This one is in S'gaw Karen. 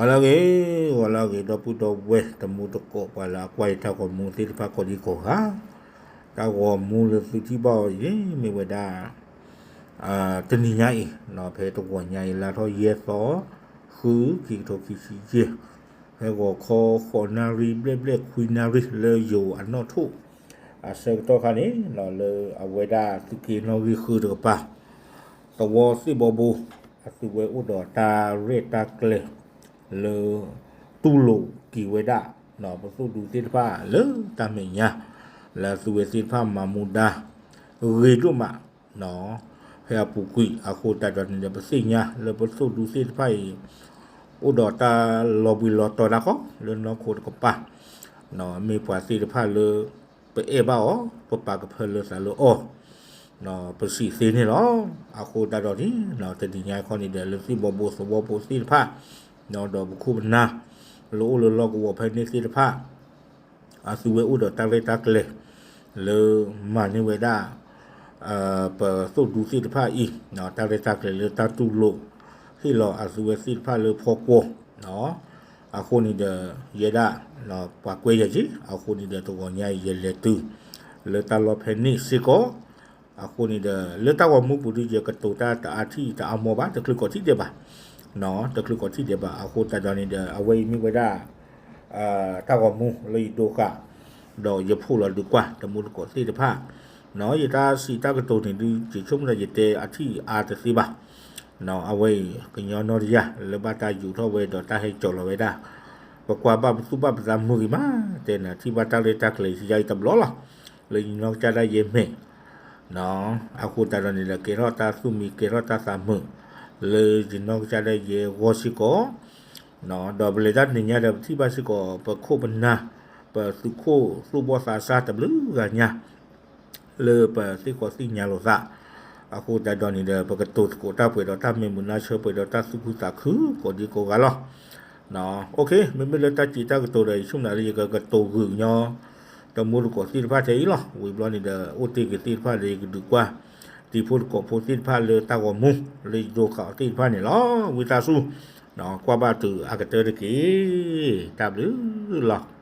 ဂီၤလၢအဂ့ၤ, ဂီၤလၢအဂ့ၤ ဒီပုၢ်ဒီဝဲၢ်တံၤသကိး ပှၤလၢအကွၢ်ယတၢ်ဂီၤမူသ့ၣ်တဖၣ်ကိးဒံကိးဂၤ, တၢ်ဂီၤမူလၢသုထံၣ်ဘၣ်အီၤအံၤ မ့ၢ်ဝဲဒၣ် တနံၤညါအံၤ ဖဲတဂီၤညါအံၤ လါထီၣ်ယဲၢ်သီ ဃု ခံကထိခံဆံယဲၢ်, ဖဲဂီၤခီဃိးနၣ်ရံၣ် ဘျဲၣ်ဘျဲၣ်ခွံနၣ်ရံၣ်လၢယိၤအနီၣ်ထိၣ် အဆၢကတီၢ်ခါန့ၣ် လၢအဝဲဒၣ်သုးက့နီၣ်ဂံၢ်ဃုတကပၤ သဝီသ့ၣ်ဘီဘိ အသုဝဲအိၣ်ဒီးတၢ်ရဲၣ်တၢ်ကျဲၤ လၢ တူၢ်လိာ်က့ၤဝဲဒၣ် ပသိၣ်ဒူသ့ၣ်တဖၣ်လၢတၢ်မဲာ်ညါ လၢအသုဝဲသ့ၣ်တဖၣ်မၤမူဒါ ဂ့ၤဒိၣ်မး ဖဲအပူၤကွံာ်အဃိသတးဒီးန့ၣ်ဒီး ပသ့ၣ်ညါလၢပသိၣ်ဒူသ့ၣ်တဖၣ်အံၤ အိၣ်ဒီးတၢ်လီၤဘှံးလီၤတီၤဒၣ်ဃီ လၢနီၢ်ခိတကပၤ မ့ၢ်ပှၤသ့ၣ်တဖၣ်လၢ ပအဲၣ်ဘၣ်အီၤ ပပာ်ကဖၢလၢသးလၢအီၤ ပစံးသ့န့ၣ်လီၤ. အဃိသတးဒီးန့ၣ် တနံၤညါခီန့ၣ်ဒီး လၢသ့ၣ်ဘီဘိသဝီဖိသ့ၣ်တဖၣ် ဒီးပခိၣ်ပနၢ် လၢအိၣ်လၢလီၢ်ကဝီၤဖဲန့ၣ်သ့ၣ်တဖၣ် အသုဝဲအိၣ်ဒီးတၢ်ရဲၣ်တၢ်ကျဲၤ လၢမၤန့ၢ်ဝဲဒၣ် ပသိၣ်ဒူသ့ၣ်တဖၣ်အံၤ တၢ်ရဲၣ်တၢ်ကျဲၤလၢတၢ်တူၢ်လိာ် ဟ့ၣ်လီၤအသုဝဲသ့ၣ်တဖၣ်လၢဖီကွီၤ အဃိန့ၣ်ဒီး ယဲဒၣ် ပှၤကွဲယၤက့ၤ အဃိန့ၣ်ဒီး တဂီၤညါအံၤ ယလဲၤတုၤ လၢတၢ်လီၢ်ဖဲန့ၣ်စ့ၢ်ကီး အဃိန့ၣ်ဒီး လၢတၢ်ဂီၤမူပူၤဒီး ယကတိၤတၢ်တအါထံၣ်တအါမီၢ်ဘၣ် တချုးကိးထံၣ်ဒဲးဘၣ် တချုးကိးထံၣ်ဒဲးဘၣ် အဃိသတးဒီးန့ၣ်ဒီး အဝဲအံၤမ့ၢ်ဝဲဒၣ် တၢ်ဂီၤမူလၢယဒိဃာ် ဒီးယဖီၣ်လီၤဒုးကွၢ် တံၤသကိးသ့ၣ်တဖၣ် ယတၢ်စံးတၢ်ကတိၤန့ၣ်ဒုး ယဆိကမိၣ်ဒီးယတဲအထံၣ်အါတသ့ဘၣ် အဝဲအံၤ ကညီနီၢ်တယၢ် လၢဘၣ်တၢ်ယူးထီၣ်ဝဲဒီးတၢ်ဟဲကၠီၤလီၤဝဲဒၣ် ပကွၢ်ဘၣ်ပသူၣ်ဘၣ်ပသးမုာ်ဂ့ၤမး တဲနၤ ထံၣ်ဘၣ်တၢ်ရဲၣ်တၢ်ကျဲၤယၤအံၤတဘျီလီၤ လၢယနီၢ်ကစၢ်ဒၣ်ယဲမဲာ် အဃိသတးဒီးန့ၣ်ဒီး ကဲထီၣ်တၢ်သူၣ်မံ ကဲထီၣ်တၢ်သးမုာ် လၢယနီၢ်ကစၢ်ဒၣ်ယဲဂီၢ်စ့ၢ်ကီး ဒီးပလဲၤတၢ်တနံၤညါဒီး ပထံၣ်ဘၣ်စ့ၢ်ကီး ပခိၣ်ပနၢ် ပသုးခိၣ်သူၣ်ဘီၣ်သးစၢ်တဘျုးဂၤညါ လၢပသ့ၣ်ဃီသ့ၣ်ညါလိာ်သး အဃိသတးဒီးန့ၣ်ဒီး ပကတိၤသကိးတၢ်ပှဲၤဒီးတၢ်မ့ၢ်မုာ်နၢ်ဆၢ ပှဲၤဒီးတၢ်သူၣ်ခုသးခု ကိးဒံကိးဂၤလီၤ မ့မ့ၢ်လၢတၢ်စံးတၢ်ကတိၤဒီး ယဆိကမိၣ်လၢယကကတိၤဂုာ်ကညီ တံၤသကိးသ့ၣ်တဖၣ်ထဲအံၤလီၤ. ဝံၤဘျီန့ၣ်ဒီး အိၣ်တ့ၢ်က့ၤသ့ၣ်တဖၣ်ဒီး ယကဒုးကွၢ် တံၤဖိသကိးဖိသ့ၣ်တဖၣ်လၢတၢ်ဂီၤမူ လၢယဒိဃာ်အီၤသ့ၣ်တဖၣ်န့ၣ်လီၤ. ဝံသးစူၤ ကွၢ်ဘၣ်တုၤအကတၢၢ်တက့ၢ်. တၢ်ဘျုးလီၤ.